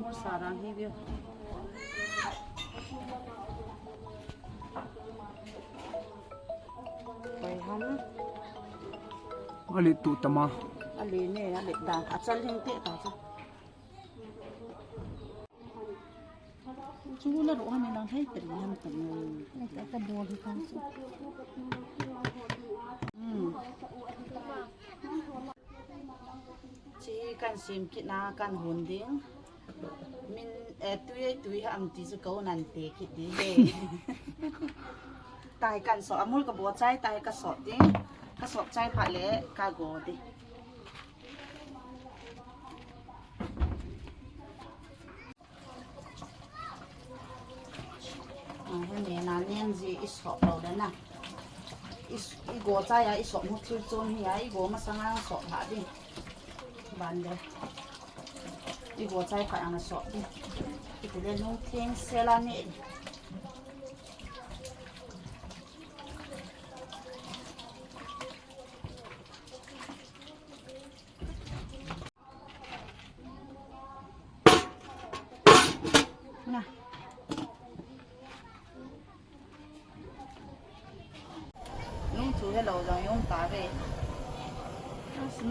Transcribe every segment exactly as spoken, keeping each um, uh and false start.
Sarang hi view. Koi ham. Ali tu tama. Ali ne, ali da. Achal hing te ta chu. Chu la ro han nang hai tari ham tari. Ka, ka bol hi kan su. Hmm. Chi kan sim kit na kan hun ding. Min, eh, tui, tui ham ti chu ko nan te kit ding he. Tai kan so amul ka bo chai tai ka so ding. Ka so chai pha le ka go ding. Ah, hene na nen ji i sop lo le na. I s-, i go chai a i sop mu thil chun hi a i go masanga sop ha ding. Ban le. I go chai pha ang sop ding. Kiti le lung theng sela ni. Na. Lungthu hello jong jong ta ve.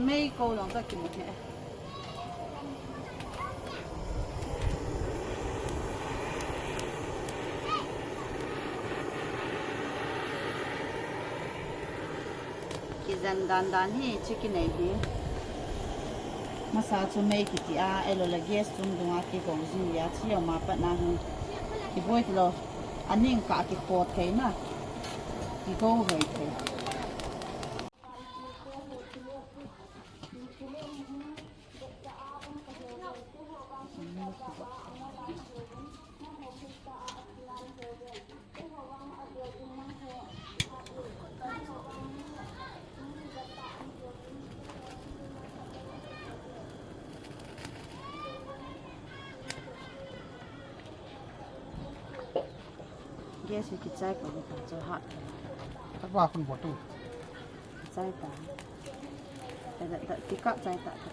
Mei ko jong ka kimu he. Kijen dan dan hi, chi kinei hi. Masa chu mei kiti a, elo le gas chung dunga kigong jing a, chi oma pat na hi. Kiboi ti lo. Aning ka kikhot thei na. Kigo hoi thei. Gas hi kichai ko ta chu ha. Tapa khun bo tu. Kichai ta. Ta, ta, ta, kikap chai ta ta.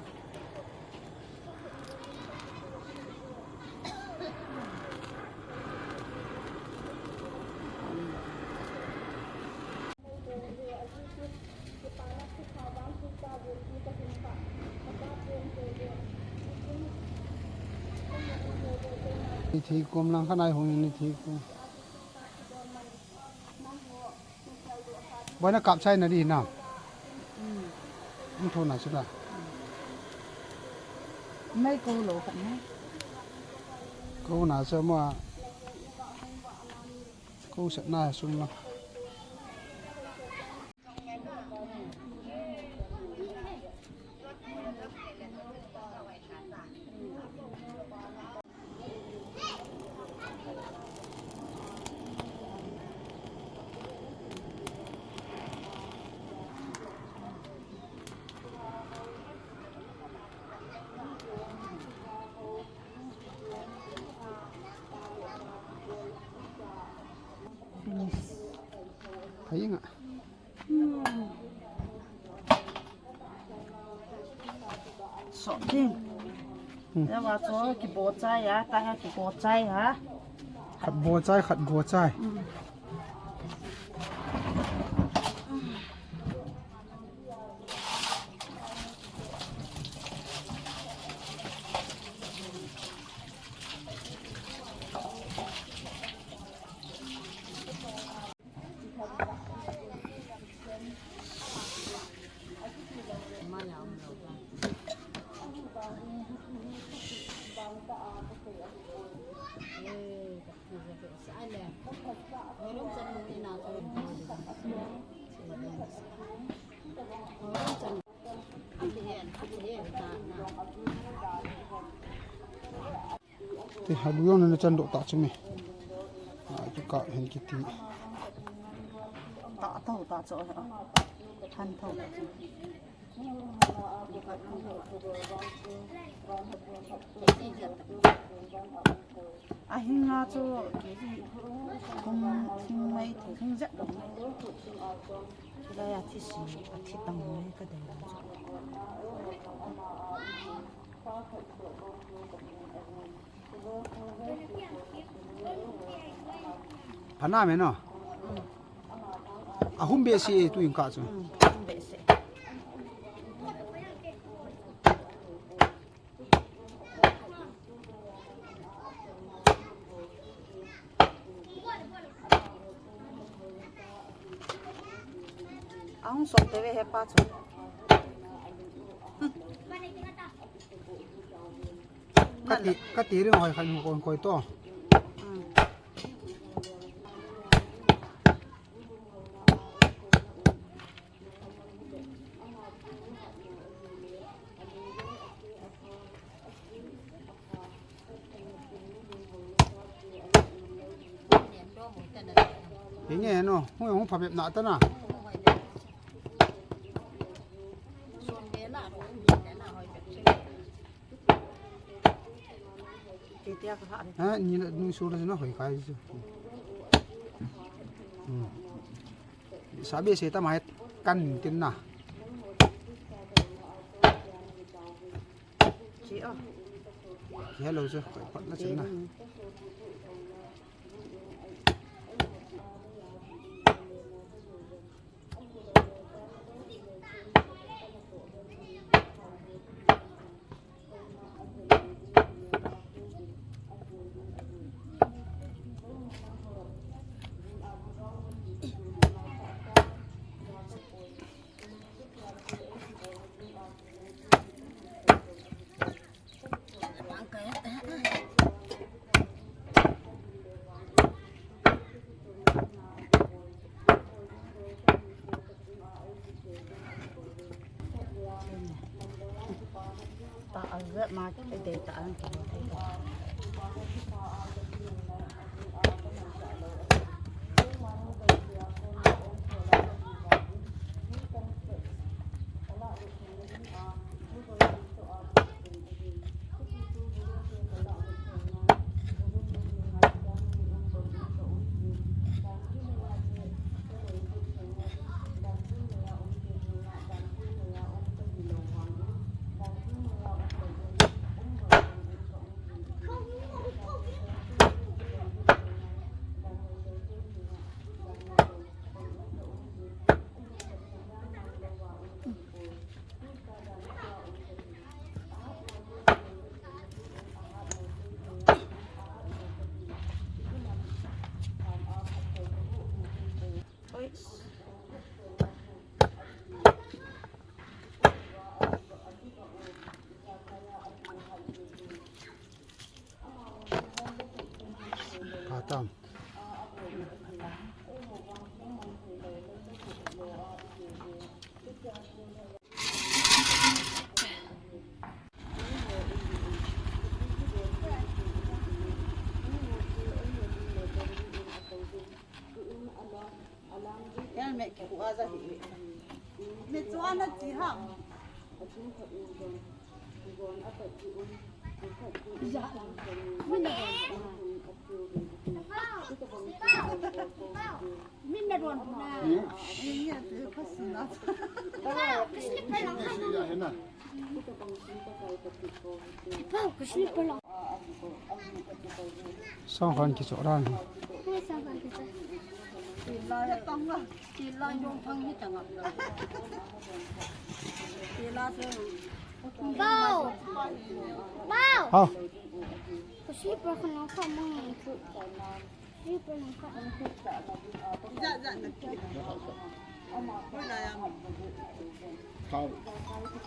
Ni thei kom lang khan ai hung ni thei kom. Boina kap chai na di na. Hmm. Hung tho na chu la. Mei ko lo khat na. Ko na chu ma. Ko sa na sum la. Finish. Phai nga. Sok ding. Hmm. Yawa cho kibo chai a, ta ha kibo chai a. Khat bo chai, khat go chai. Hmm. Te halu jong na chan doh ta chu me. A, chu ka hen kiti. Ta tho ta cho. Han tho ta cho. A hinga chu kg kum thing mai thei thing jat lo. Chulai a thi si, a thi tang mai ka dei lo chu. Phana me no. Ahum behseh e tu in ka chu. Hum behseh. Ahung som te ve he pa chu. Kati, kati ring hoi khan koi koi to. Hinge no, hung hung phabep na ta na. Ha, ni na, ni su na hoi kai su. Hmm. Sabi se ta mai kan tin na. Hello, sir. Pat na chin na. Phatam. Helmet ki ku aja hi. Me chuan a chi ham. Ja. Min na don. Min na don na. Ni ya te ka sina. Pau, ka slipper lang. Song khan kichoh ran. Song khan kichoh. Pau. Pau. Hao. Ka slipper khan lang kha mang. Khao.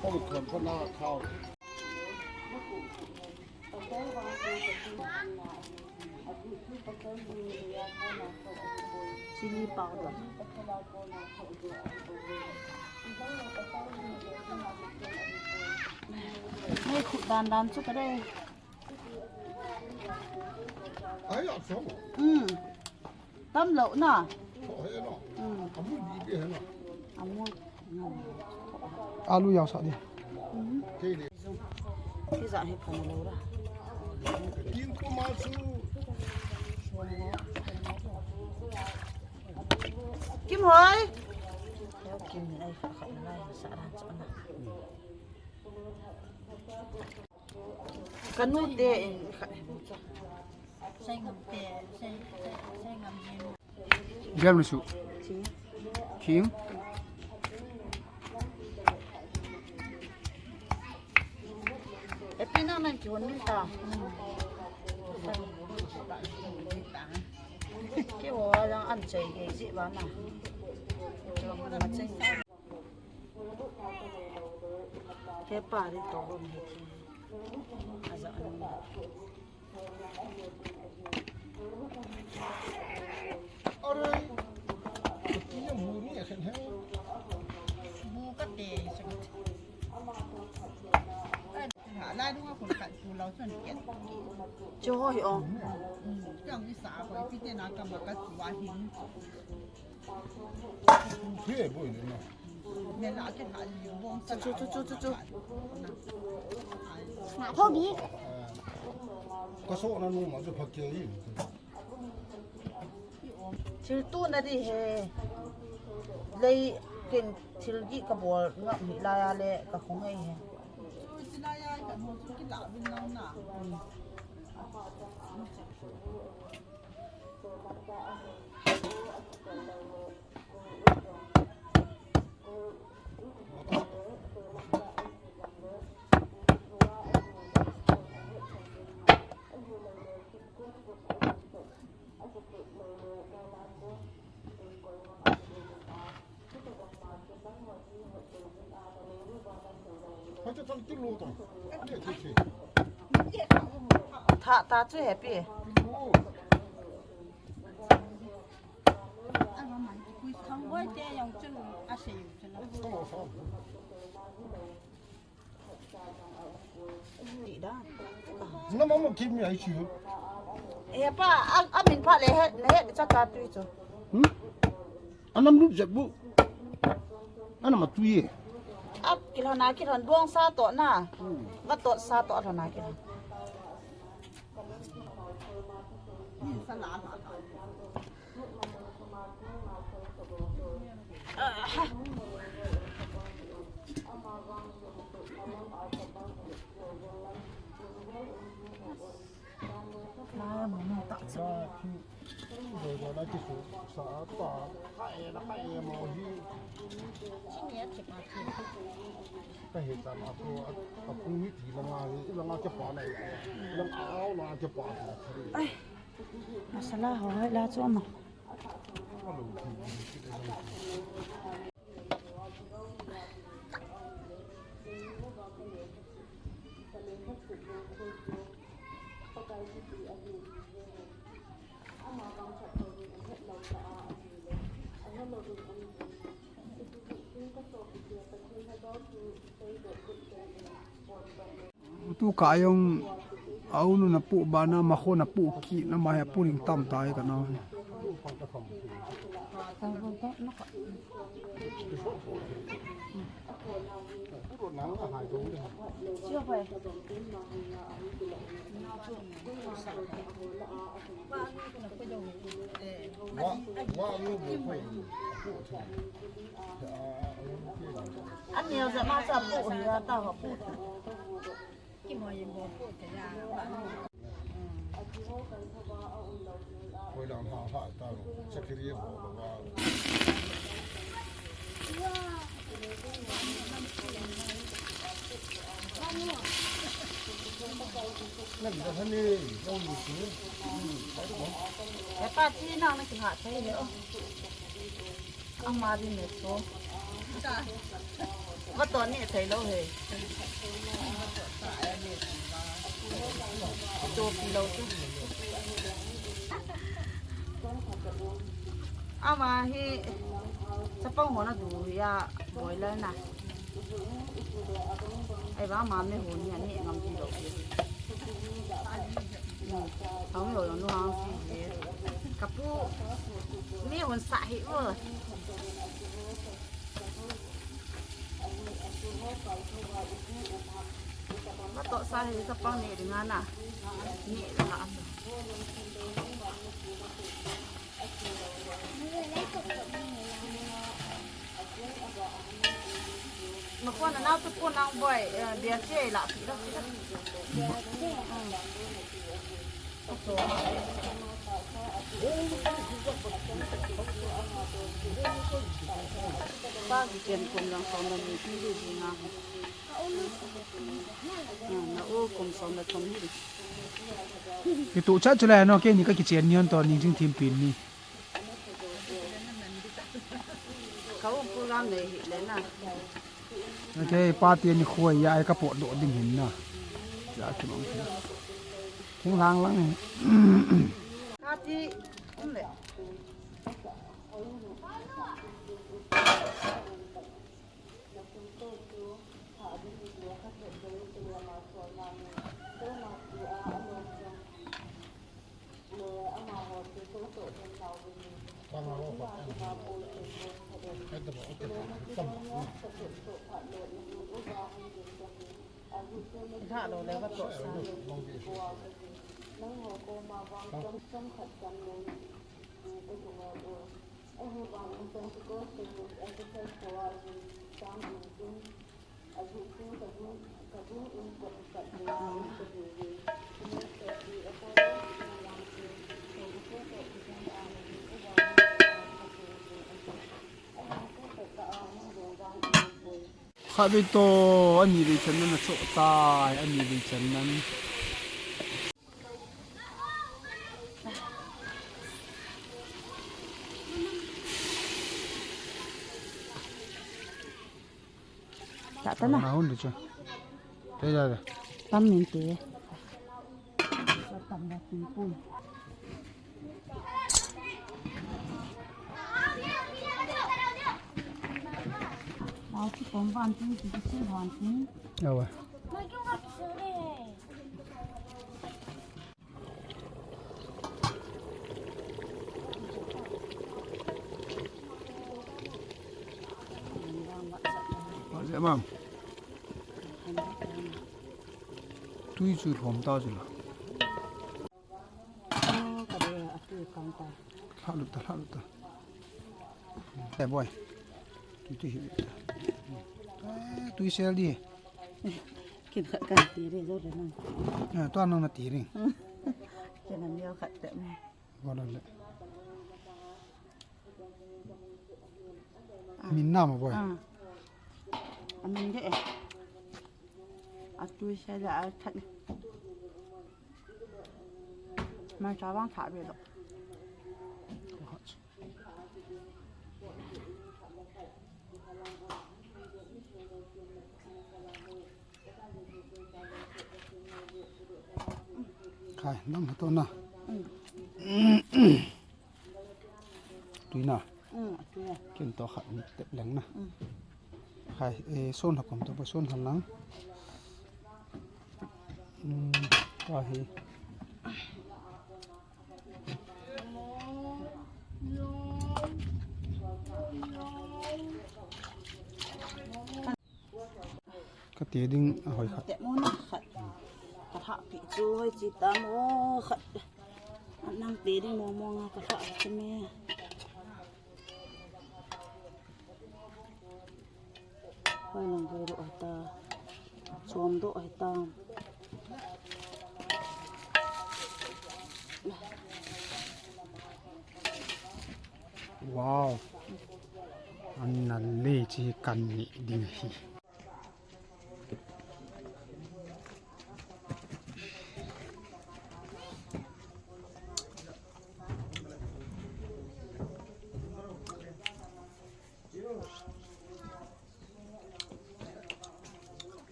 Khao thon khao na khao. Chilli powder. Hei, khu dan dan chu ka dei. Ai, a song. Hmm. Tam lo na. Cho he na. Hmm. Amu ni be he na. Amu. Alu yau sa di. Hmm. Kei le. Ki za he pha na lo ra. Kin ko ma su. Kim hoi. Kim ni ai kha kha na sa ran sa na. Ka nu te in kha. Gel musu. King. Epi na man ki hon ta. Ki ho lang an chai ke ji ba na. Ke pa ri to hon he ki. Aza an. Chu ho hi ong. Chu, chu, chu, chu, chu. Na tho bi. Ka so na nu ma chu pha ke hi. Thil tu na di he. Lei kin thil gi ka bol ngam hi la ya le ka khong hei he. Tha ta chu happy. Thang boi te yang chun a sei chun. Ti da. Na mama keep me ai chu. He pa, a, a min pha le he, he cha ta tu chu. Hmm? Anam lut jat bu. Anam a tu ye. A kilhon a kilhon bong sa to na. Hmm. Va to sa to lhon a kilhon. Ka he ta ma ko a, a pu mi ti la nga, la nga ke pa na, la nga au la ke pa. Ai. Masala ho la chu ma. Tu ka jong, a u nu na pu ba na, ma kho na pu ki na ma he pu ring tam ta ka na. Ani ya zama sa pu ni ya ta ha pu. Ki mo yin bo pu te ya. Koi lang ha ha ta lo. Sakiri bo lo wa. He pa ti nang na ki ha thei he o. Ama di ne to. Ba to ne thei lo he. To pi lo tu. Ama hi chapang ho na du ya boiler na. Ai ba ma me ho ni ani ngam ti lo. Hong lo lo nu hang si he. Ka pu mi hon sa hi u. Ma to sa hi sa pang ni ri nga na. Ni ri nga. Ma ko na na tu ko nang boy, eh, bia che la pi la pi la. Pa kichen kum lang som le ni ti di di na. Na u kum som le thum hi. Kitu cha chule no, keini ka kichen ni on to ni jing thim pin ni. Ka u program nei hi le na. Okay, pa ti ni khoi ya ai ka pot do ding hin na. Ya ki mong. Thing lang lang. Ka ti um le. Khatvei to, ani vei channa na cho tai, ani vei channa. Ta ta na. Na hun de cho. Te ja de. Tam min te. Sa tam na tin pun. Nau chi kom van tin, chi chi van tin. Awa. Lemam. Tui chu lhom ta chu la. Lha lut ta, lha lut ta. Eh, boy. Tui, tui hi. Eh, tui sel di. Kin khat kan ti re jo le nang. Eh, tua nang na ti ring. Kin an yo khat te. Wala le. Min na ma boy. Ah. Amin de eh. Atui sel a khat. Ma cha wang tha be lo. Khai, nam ha to na. Tui na. Mm, tui na. Kin to khat ni tep leng na. Mm. Khai, eh, son ha kom to, son ha lang. Mm, wa hi. Ka ti ding a hoi khat. Te mo na khat. Ka tha pi chu hoi chi ta mo khat. Nang ti ding mo mo nga ka tha chi me. Hoi lang hoi ro ta. Chom ro ta. Wow. An na le chi kan ni ding hi.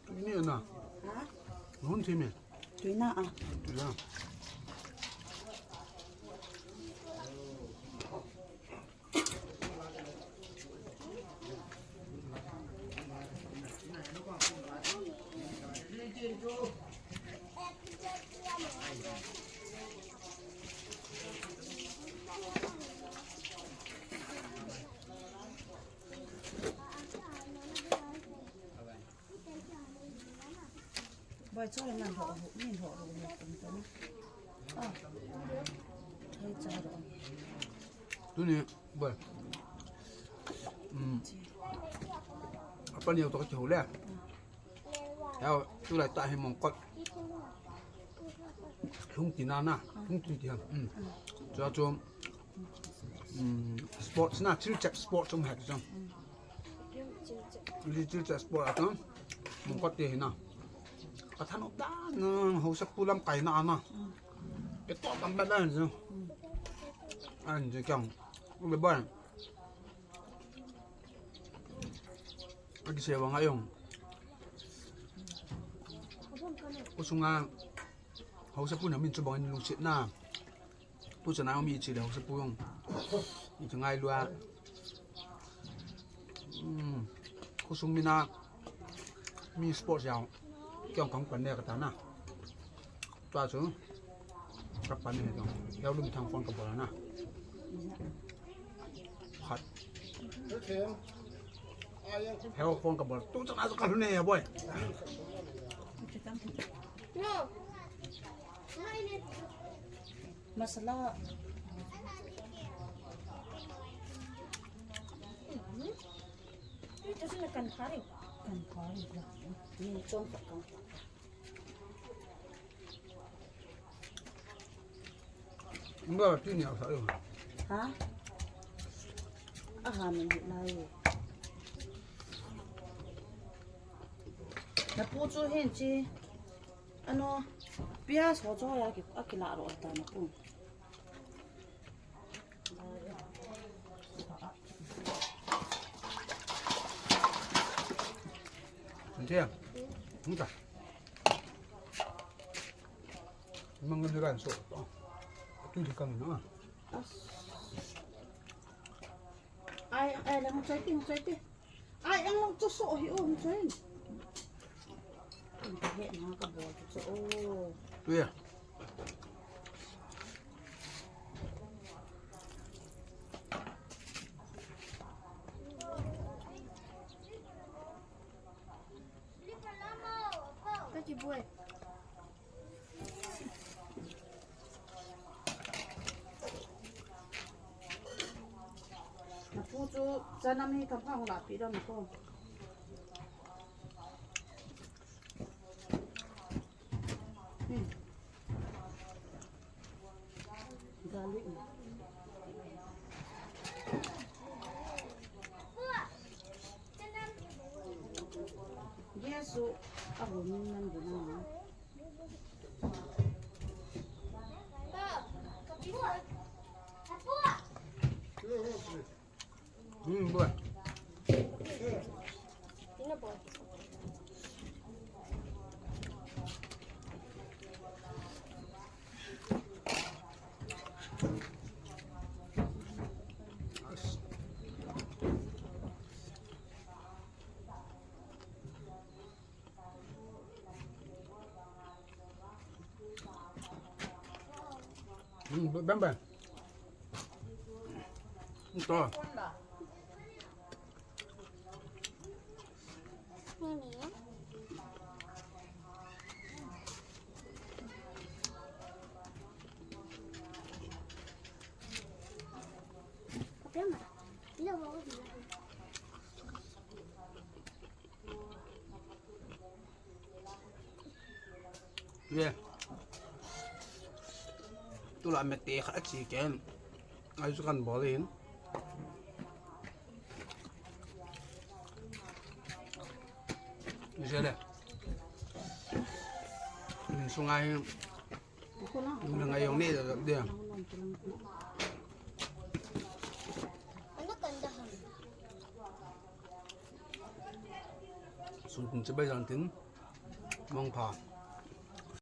Tui ni na. Ha? Nun ti me. Tui na a. Tui na. Boy, cho na ho, ni ho ro ni tum tum. Ah. Hai cha ro. Tuni, boy. Hmm. Apa ni to ka ho le? Ya, tulai ta hi mong kot. Lhung tina na, lhung tin ti ham. Hmm. Chua chu, hmm, sports na, chilchep sports um het chu. Li chilchep sport a chu. Mong kot te hi na. Ka thanop dan na, hausa pu lamkai na na. Pe to tam ba dan chu. An chu kyang. Le ban. Akisei vang a jong. Khosunga hausa pu na min chu bang in lungset na. Tu chana mi chi le hausa pu jong. I chu ngai lua. Hmm. Khosung mina mi sports jao. Kyong kang pan ne ka ta na. Tua chu. Ka pan ne jong. Yau lum thang phone ka bol na. Khat. Heo phone ka bol. Tu chana chu ka lhun ne ya boy. Masala. Ito sila kan kari. Kan kari la. Ni chong pa kan. Nga ti ni asa yo. Ha? Aha, min hit lai. Na pu chu hin chi. Ano, pias ho chu ya ki, akila ro ta na pu. Ntia. Nta. Mang ngan ran so. Tu di kang na. Ai, ai, lang chai ti, chai ti. Ai, ang lang chu so hi um chai. Ang ka he na ka bol chu o. Tu ya. Ka chi buai. Na pu chu chanam hi kam phang la pi dam ko. Hmm. Garlic. Gas chu a hum in nan din a. Hmm, boy. Hmm, bang bang. Ito. Ye. Tula mete kha chi ken. Ai chu kan bol in. Ni se le. Min sunga hi. Ni na ngai jong ne da da. Sun tin chibai jang tin. Mong pha.